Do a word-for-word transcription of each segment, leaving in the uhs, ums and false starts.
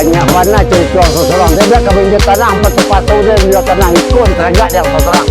Nyak bana carito surang-surang. Dia bilang ka manjual tanah, patu-patu dia manjual tanah. Iko taragak dia surang-surang.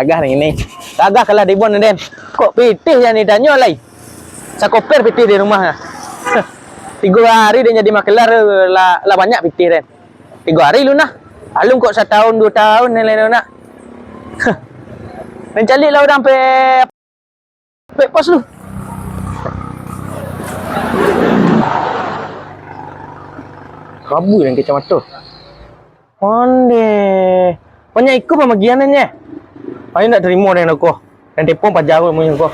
Gagah ni, ni. Gagah kalah di bon, Den. Kok pitih jan ditanyo lai? Sakoper pitih di rumah. Tigo hari den jadi makelar, lah, lah banyak pitih, Den. Tigo hari lu nah. Alun kok satahun, duo tahun ni lai nak. Den caliak lah urang pe Pek pos lu. Rabu nan kacamato. Onde. Banyak iko pamagian nyo. Ayo ndak tarimo dek ko. Dan tepong paja ko munyo ko.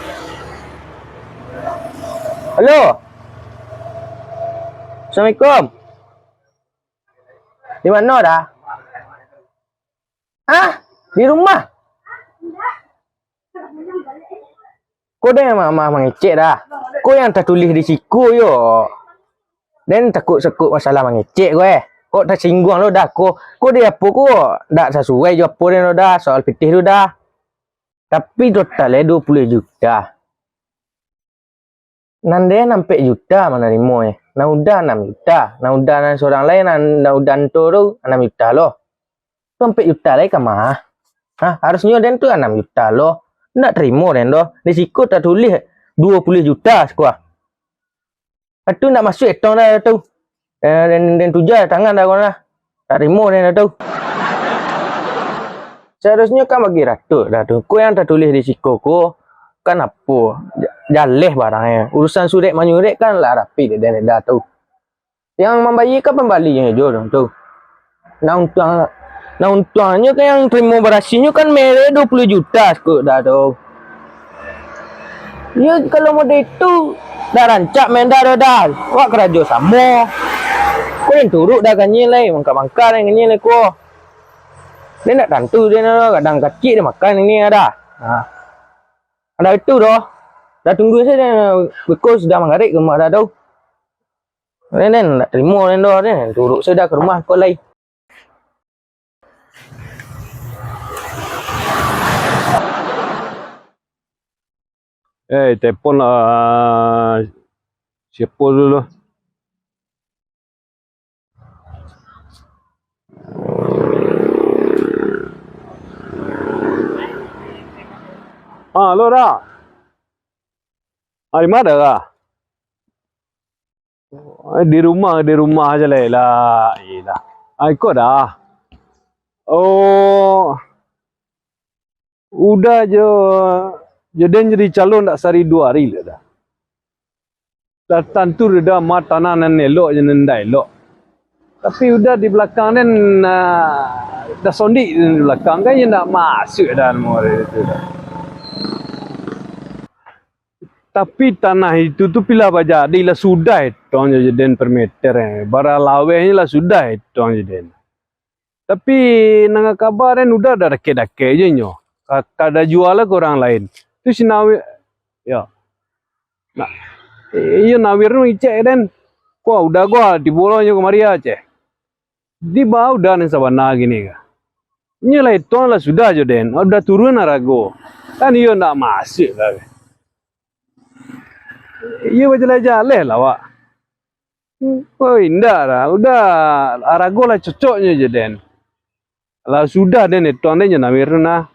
Halo. Assalamualaikum. Di mano dah? Hah? Di rumah? Ko den ma-, ma-, mangecek dah. Ko yang tatulih di siko yo. Den takuk-takuk masalah mangecek ko eh. Kok tasingguang lo dah ko. Ko di apo ko dak sasuai jo apo den lo dah soal pitih tu dah. Tapi total e duo puluah juta. Nan den ampek juta manarimo e. Nan udah anam juta. Nan udah nan surang lai, nan, nan udah anto tu anam juta lo. Tu ampek juta lai ka ma? Ha, harusnyo den tu anam juta lo. Ndak tarimo den doh. Di siko tatulih duo puluah juta siko ah. Atu ndak masuak etong dah tu. Eh, den, den tuja tangan dah ko nah. Ndak tarimo den dah tu. Saharusnyo kan bagi ratok dah tu. Ko yang tatulih di siko ko kan apo? Ja-, jaleh barangnyo. Urusan surek manyurek kan lah rapek dek den dah tu. Yang mambayia kan pambalinyo jo tu. Nah untuang, nah untuangnyo kan yang tarimo barasihnyo kan mere duo puluah juta siko dah tu. Iyo, kalau model itu, dah rancak main dah, dah, dah. Awak karajo samo. Ko den turuk dah ganjil lai, mangka-mangka den ganjil lai ko. Den ndak tantu den, kadang kacik den makan ini dah. Ha. Ado itu doh. Dah tunggu sajo den, beko sudah manggarik ka rumah dah tu. Den, den, ndak tarimo den doh, den. Turuk sajo dah ka rumah ko lai. Eh, telepon lah. Siapa dulu? Ah, halo, Da. Ah, di mana, Da? Eh, di rumah, di rumah aja lah, lah. Iyalah. Ah, iko, Da. Oh, Uda jo, jo den jadi calo ndak sahari duo hari lah, Da. Lah tantu, Da, ma tanah nan elok jo nan indak elok. Tapi Uda di balakang den, ah, Da sondik di balakang, kan iyo ndak masuak, Da, namo itu, Da. Tapi tanah itu tu pila bajadi lah sudah etong jo den per meter, eh. Bara lawehnyo lah sudah etong jo den. Tapi nan kaba den Uda dak dakek-dakek je nyo. Ka, ka Da jua lah ka urang lain. Tu si Nawir, yo. Nah, iyo Nawir tu ngecek den. Ko Uda ko tibo lo nyo kamari ah, ceh. Di baa Uda nan sabana kini ko? Nyo lah etong lah sudah jo den. Uda turun arago. Kan iyo ndak masuak lah. Iyo bajaleh-jaleh lah awak. Oi, indak lah. Uda, arago lah cocoknyo jo den. Lah sudah den etong den jo Nawir tu nah.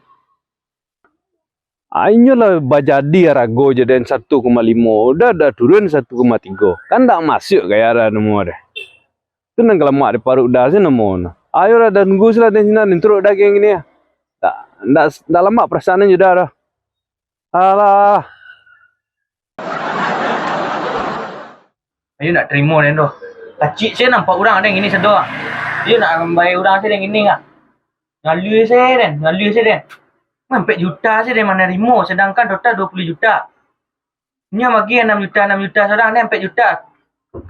Ah, inyo lah bajadi arago jo den satu koma limo. Uda, Uda turun satu koma tigo. Kan ndak masuak gaya Uda namo deh. Tu nan kalamak di paruik Uda se namo nah. Ayolah, Da tunggu se lah den sinan, den turuk Da kini ah. Ndak, ndak, ndak lamak parasaan den jo Uda doh. Alah. Ayo ndak tarimo den doh. Kacik se nampak urang den kini sado ah. Ayo ndak mambayia urang se den kini ah. Ngalui se den, ngalui se den. Ampek juta se den manarimo, sadangkan total duo puluah juta. Nyo bagi anam juta, anam juta surang, den ampek juta.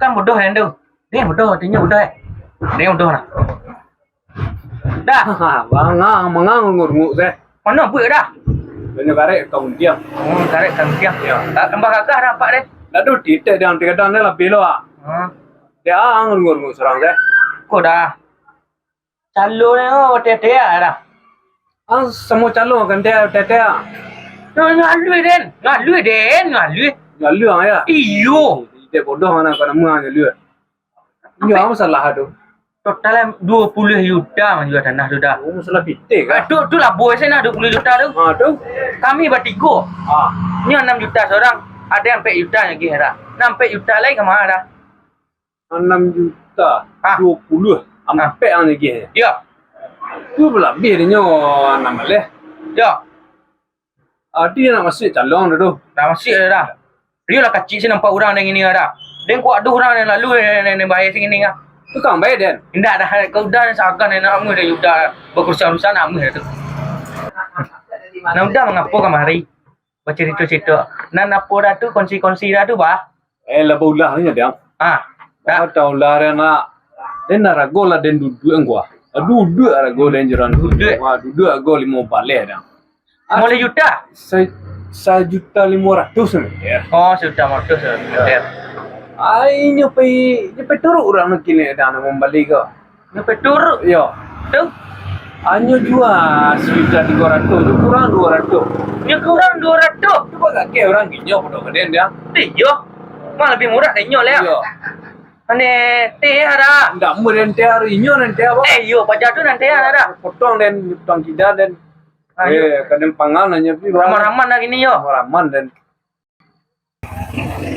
Kan bodoh den tu. Den bodoh, artinyo bodoh eh. Den bodoh nah. Dah. Mangang, mangang ngurunguk teh. Mano buek dah? Banyak karek kau diam. Oh, karek kau diam. Ya. Tak tambah gagah dah, Pak, deh. Dah tu titik dia nanti kadang dia lebih lo ah. Ha. Dia ang ngurunguk serang teh. Kau dah. Calo ni, oh, teh-teh dah. Ah, semua calo kan dia teh-teh. Ngalui den, ngalui den, ngalui. Ngalui ang ya. Iyo. Dia bodoh mana kau nama ngalui. Nyo, apo salah tu? Total duo puluah juta manjua tanah tu dah. Oh, masalah pitih kah? Ah, tu, tu lah buah saya nah duo puluah juta tu. Ha, tu? Kami batigo. Ha. Nyo anam juta surang, ado ampek juta lagi dah. Nah, ampek juta lai ka ma dah? Anam juta, ha. Duo puluah, ha. Ampek ang lagi. Yo. Tu balabih dek nyo anam baleh. Yo. Adi nak masuak calon tu. Dah masuak dah. Iyo lah kacik si nampak urang den iko dah. Den kuat doh urang den lalu den, den, den bayar si iko ah. Tu kang bayar den? Indak dah, kau udah den sagan den nak amuah den udah bakurusan-urusan amuah tu. Nah udah mangapo kamari? Bacarito-carito. Nan apo dah tu, kongsi-kongsi dah tu, bah? Eh, lah baulah nyo, Dang. Ah, dah. Tahu lah, Dang, nak. Den nak rago lah, den duduak angku ah. Duduak rago den jalan tu. Duduak. Wah, duduak rago limo baleh, Dang. Limo baleh juta? Sa-, sajuta limo ratuih sameter. Oh, sajuta limo ratuih sameter. Ai, nyo pai, nyo pai turuk urang nan kini, Dang, nak mambali ko. Nyo pai turuk? Iyo. Tu? Anyo jua sajuta tigo ratuih, tu kurang duo ratuih. Nyo kurang duo ratuih? Tu bagak ke urang kinyo bodoh ka den, Dang. Iyo. Mah labiah murah dari nyo lai. Iyo. Ane teh ada. Ndak murah den teh hari inyo den teh apo? Eh, iyo, paja tu nan teh ada. Potong den, potong kida den. Ah, iyo. Eh, ka den pangan anyo pi. Raman-raman lah kini yo. Raman den.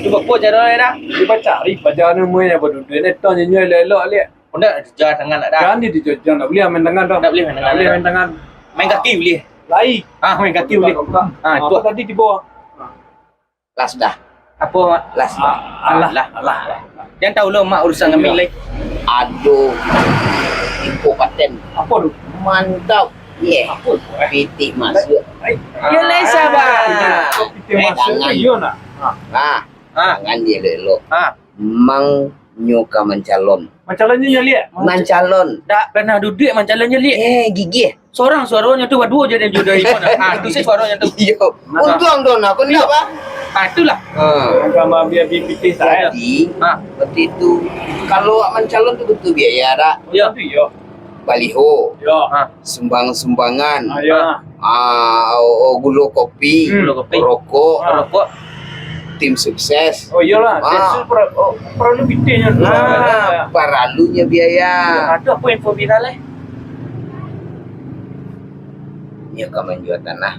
Tu beko caro e dah. Cubo cari paja namo e, apo duduak ni, tong nyo elok-elok liak. Ndak, jajan tangan nak dah. Jan di jajan, ndak buliah main tangan tu. Ndak buliah main tangan. Ndak buliah main tangan. Main kaki buliah. Lai. Ah, main kaki buliah. Ah, apo tu tadi tibo? Las dah. Apo, Mak? Las dah. Ah, alah, alah, alah. Jan tahu lo, Mak, urusan kami lai. Aduh. Iko paten. Apo tu? Mantap. Ye. Apo tu, eh? Pitih masuak. Ai. Yo lai sabar. Pitih masuak tu yo nak. Ha. Nah, tangan dia elok-elok. Ha. Mang nyo ka mancalon. Mancalon nyo liak? Mancalon. Dak pernah duduak mancalon nyo liak. Eh, gigih. Sorang suaronyo tu, baduo je den jodoh iko nah. Ha, tu se suaronyo tu. Iyo. Untuang tu nah, kau ni apa? Ha, itulah. Ha. Gambar biar pitih sae. Jadi, ha. Seperti itu. Kalau awak mancalon tu butuh biaya dak? Yo. Tentu yo. Baliho. Yo. Ha. Sumbang-sumbangan. Ah, yo. Ah, o-, o-, gulo kopi, hmm. Gulo kopi. Rokok. Ah. Rokok. Tim sukses. Oh, iyolah, ah. Tim sukses per-, oh, paralu pitih nyo tu. Ah, ya. Paralunya biaya. Aduh, apo info viral, eh? Nyo ka manjua tanah.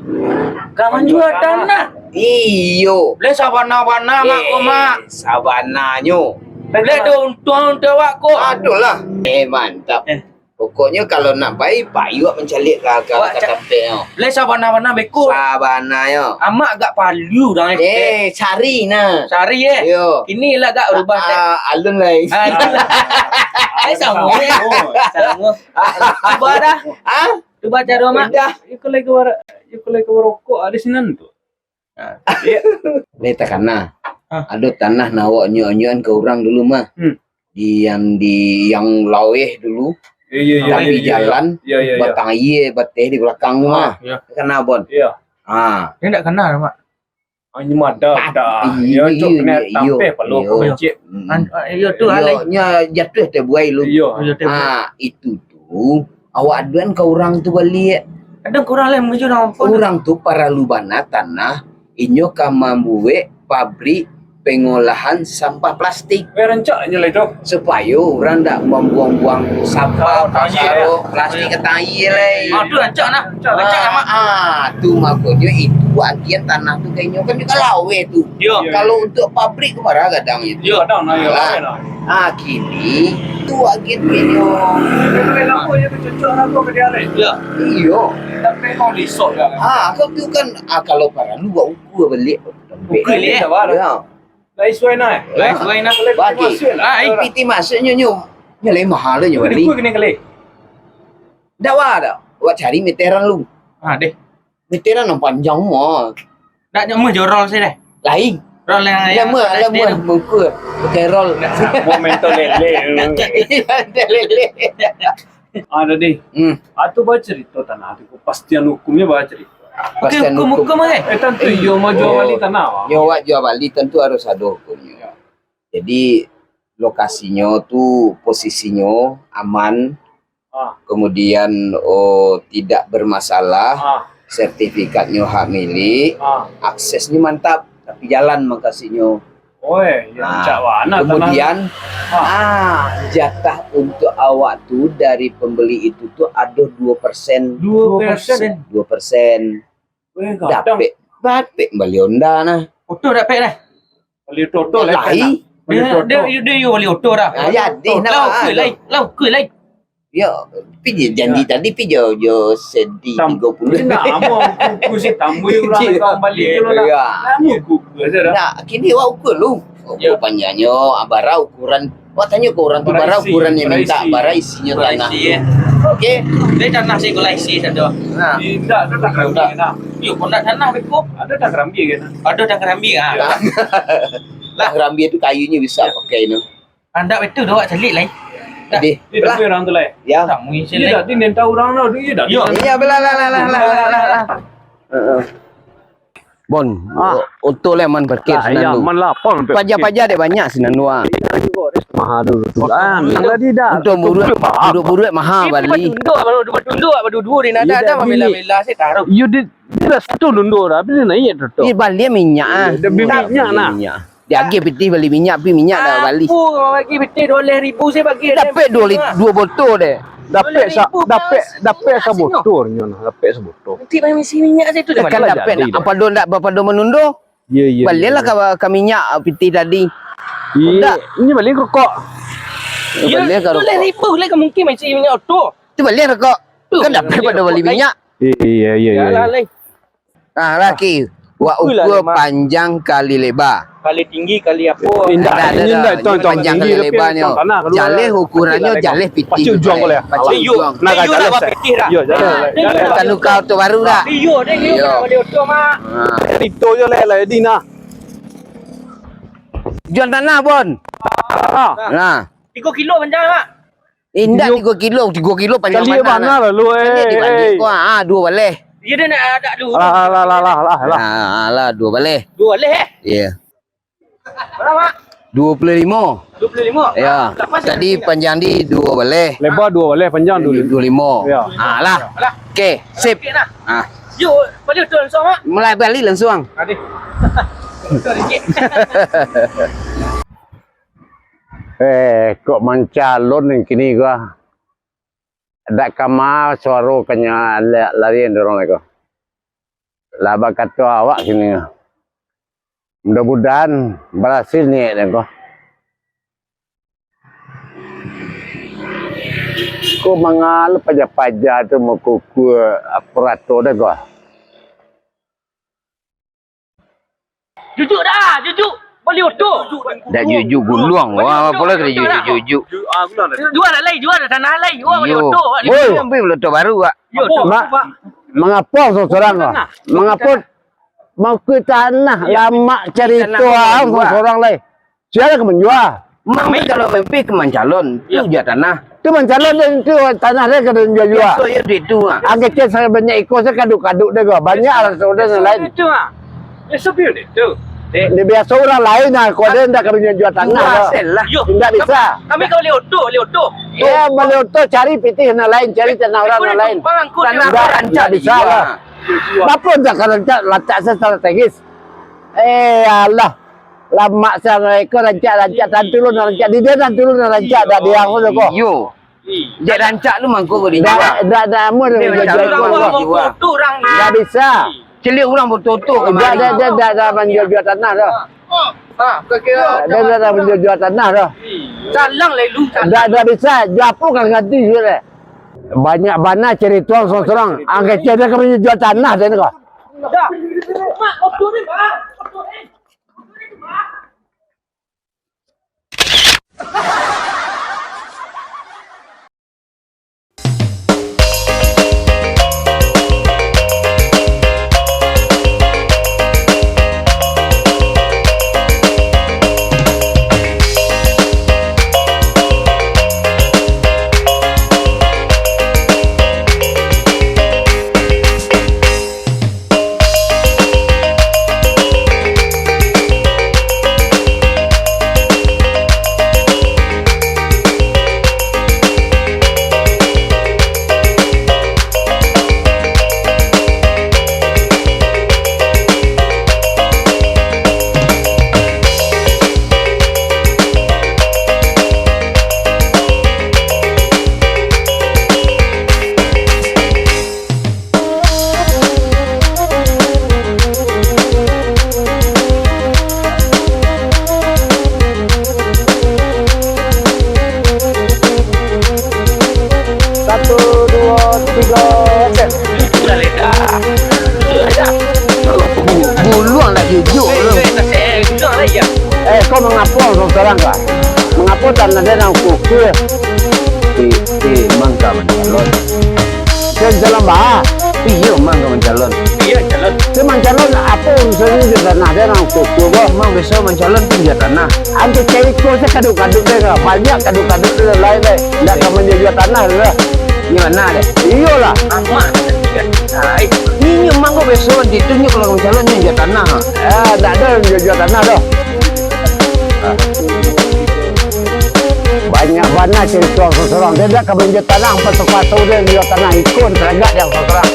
Ka manjua tanah? Iyo. Lai sabana-bana, Mak, ko, Mak. Eh, sabananyo. Lai ado untuang untuak awak ko. Aduh lah. Eh, mantap. Eh. Pokoknyo kalau nak pai, payi awak mancaliak ka, ka, ka tampek nyo. Lai sabana-bana beko. Sabananyo. Amak agak palu dah, eh. Eh, cari nah. Cari, eh. Iyo. Kini lah agak rubah, eh. Ah, alun lai. Ah, alun lai. Eh, samo, eh. Samo. Cubo dah. Ah? Cubo caro, Mak. Udah. Iko lai ka, iko lai ka rokok, ado sinan tu. Ha, iyo. Lai takana. Ha. Ado tanah nan awak nyuak-nyuakan ka urang dulu mah. Hmm. Di yang, di yang laweh dulu. Iyo, iyo, iyo. Tapi iyo, iyo, jalan, iyo, iyo, iyo. Batang aia bateh di balakang tu mah. Ha, iyo. Takana, Bon? Iyo. Ha. Indak kana, Mak. Anyo mah dah, dah. Iyo, iyo, iyo, iyo. Tampeh palo ko becek. Hmm. An-, ah, iyo tu, iyo, alai. Nyo jatuah tabuai lu. Iyo. Iyo, tabuai. Ha, itu tu. Awak aduan ka urang tu baliak. Aduan ka urang lai, mujur urang ampun. Urang tu paralu bana tanah, inyo ka mambuek pabrik pengolahan sampah plastik. Weh, rancak inyo lai tu. Supayo urang ndak mambuang-buang sampah, oh, tai, pasaro, plastik ka tai lai. Ah, tu rancak nah. Rancak, rancak amat. Ah, tu makonyo itu bagian tanah tu ka inyo kan juo laweh tu. Yo. Kalau untuak pabrik tu bara gadang itu. Yo. Gadang nah, yo, laweh lah. Ah, kini tu agen inyo. Tapi kenapa inyo tu cocok lah tu ka dia, Lek? Yo. Iyo. Tapi kau lisok dah. Ah, kau tu kan, ah, kalau paralu buat ukur baliak. Ukur baliak? Yo. Lai suai nah, eh? Lai suai nah. Bagi. Lai. Pitih masuak nyo, nyo. Nyo lai mahal nyo bali. Ukur kini kali. Ndak wah dah. Awak cari meteran lu. Ah, deh. Meteran nan panjang mah. Ndak nyo mah jorol sih deh. Lain. Rol yang, yang mah, lah mah, muka. Pakai rol. Ndak samo main tau lele. Iya, tau lele. Ah, Dadi. Hmm. Ah, tu bacarito tanah tu, kepastian hukumnyo bacarito. Oke, hukum-hukum, eh? Eh, tantu iyo mah jual bali tanah, wah. Nyo awak jual bali tantu harus ado hukumnyo. Jadi, lokasinyo tu, posisinyo aman, Ah. kemudian, oh, tidak bermasalah, Ah. sertifikatnyo hak milik, Ah. aksesnyo mantap, tapi jalan makasihnya. Oi, yo, Ah, rancak bana tanah. Kemudian, Ah. ah, jatah untuk awak tu dari pembeli itu tu ado dua persen. Dua persen? Dua persen. Weh, gadang. Dapek, dapek bali Honda nah. Oto dapek nah. Bali oto-oto lah. Lain. Bali oto-oto. Dia, dia, dia, dia bali oto dah. Ah, jadi nah, lah, oke, ah, lain. Lah, oke, lain. Yo, pi je janji tadi, pi jo, jo senti tigo puluah. Tam-, indak, amuah uku-uku si tambui urang ka bali tu lah. Yo. Amuah uku-uku aja dah. Nah, kini awak ukur lu. Ukur panjangnyo, bara ukuran. Awak tanyo ka urang tu, bara ukuran yang minta, bara isinyo tanah. Bara isi, yo. Oke. Dia tanah si gulai isi satu. Nah. Indak, tu tak kerambia nah. Yo, kok ndak tanah beko? Ado tak kerambia ke nah? Ado tak kerambia, ah. Yo. Lah, kerambia tu kayunyo bisa pakai tu. Andak betul tu awak calik lai. Dah. Deh. Dia dah urang tu lai. Ya. Tak mungkin calik. Dia dah, dia nentang urang tu. Dia dah. Yo. Iya, belah, lah, lah, lah. Heeh. Bon, ah. Untuak lah man parkir sinan tu. Lah, iya, man lah, pon, paja-paja dek banyak sinan tu, ah. Mahal tu, tu. Ah, tadi dah. Untuak buruak, buruak, buruak mahal bali. Tunduk, baru dua tunduk, baru dua ni, ada, ada, mambela-bela, saya taruh. You did, dia dah satu tunduk dah, habis dia naik tu, tu. Dia bali minyak, ah. Dia beli minyak, nah. Minyak. Diagiah pitih bali minyak, pi minyak dah bali. Apo, bagi pitih dua baleh ribu se bagi. Dapek dua li-, dua botol deh. Dapek sa-, dapek, dapek sabotol nyo nah, dapek sabotol. Nanti bagi isi minyak se tu. Kan dapek nak, apa do ndak, apa do manundo? Iyo, iyo. Balilah ka, ka minyak pitih tadi. Iyo, ini bali rokok. Iyo, bali ka rokok. Dua baleh ribu lah ka mungkin isi minyak oto. Tu bali rokok. Kan dapek pado bali minyak. Iyo, iyo, iyo. Yalah, lai. Ah, laki. Wak ukur panjang kali leba. Kali tinggi, kali apo? Indak, indak, indak, panjang kali leba nyo. Jaleh ukurannyo, jaleh pitih. Pacik ujuang ko lah. Pacik ujuang. Nah, jaleh lah, pitih dah. Iyo, jaleh. Tanukar oto baru dah. Iyo, deh, iyo, bali oto, Mak. Itu je lah, lah, Edi, nah. Jual tanah, Bon. Ah. Nah. Tigo kilo panjang, Mak. Indak tigo kilo, tigo kilo panjang bana lah lu, eh. Caliak dibalik ko, ah, dua baleh. Iyo, dia nak agak dulu. Alah, alah, alah, alah, alah. Ah, alah, dua baleh. Dua baleh, eh? Iyo. Bara, Mak? Dua puluah limo. Dua puluah limo? Iyo. Tadi panjang di dua baleh. Leba dua baleh, panjang dua limo. Dua limo. Iyo. Ah, lah. Alah. Oke, sip. Oke, nah. Ah. Yo, bali oto langsuang, Mak? Mulai bali langsuang. Adih. Eh, kok mancalon nan kini ko? Dak kama suaro kanyo la-, larian dorong lai ko. Lah bakato awak kini. Mudah-mudahan barasil niaik den ko. Ko mangalo paja-paja tu makuku aparatur den ko. Jujuk dah, jujuk. Bali oto. Dak jujuk guluang. Wah, apo lah kena jujuk-jujuk. Jual lah lai, jual lah tanah lai. Wah, bali oto. Oi, ambil bali oto baru, Pak. Yo, oto. Mak, mangapo sorang-sorang, Pak? Mangapo mau ka tanah? Lamak carito sorang-sorang lai. Sia lah ka manjua. Mami kalau mimpi ka mancalon, tu jual tanah. Tu mancalon tu, tu tanah dia ka den jua-jua. Biaso yo duit tu, ah. Angkecek sabanyak iko se kaduk-kaduk deh ko. Banyak lah saudara nan lain. Itu, ah. Biaso pian itu. Dia biaso urang lain nah, ko den ndak ka den jua tanah. Indak bisa. Kami ka bali oto, bali oto. Iyo, bali oto cari pitih nan lain, cari tanah urang nan lain. Tanah ndak bisa lah. Bapo ndak ka rancak, rancak se strategis. Eh, alah. Lamak sangaik ko rancak-rancak, tantu lu nan rancak. Di dia tantu lu nan rancak, dak di ang ko. Iyo. Dek rancak lu mangko ko di. Dak, dak, dak amuah dek rancak lu mangko. Dak bisa. Caliak urang batoto kamari. Dak, dak, dak, dak, dak manjua-jua tanah doh. Dak, dak, dak manjua-jua tanah doh. Calang lai lu. Dak, dak bisa. Jua apo ka ganti juo deh. Banyak bana carito sorang-sorang. Ang kecek dia ka manjua tanah deh ko. Dah. Mak, oto ni, Mak. Oto ni. Satu, dua, tiga, action. Buluang lah jujur tu. Eh, kau mangapo sorang-sorang kah? Mangapo tanah dia nan kuku? Eh, eh, mangka mancalon. Sia mancalon bah? Iyo, mangka mancalon. Iyo, calon. Sia mancalon, apo urusannyo jo tanah dia nan kuku ko? Mang biaso mancalon pinjia tanah. Angke cari ko sia kaduk-kaduk dia kah? Banyak kaduk-kaduk dia lain deh. Ndak ka manjua-jua tanah tu lah. Di mana deh? Iyolah. Amak. Ai, inyo mangko biaso ditunjuk kalau mancalon nyo jua tanah. Ah, ndak ado nyo jua tanah doh. Banyak bana carito sorang-sorang. Dia ndak ka manjua tanah, pasu-pasu dia jua tanah, iko taragak dia sorang-sorang.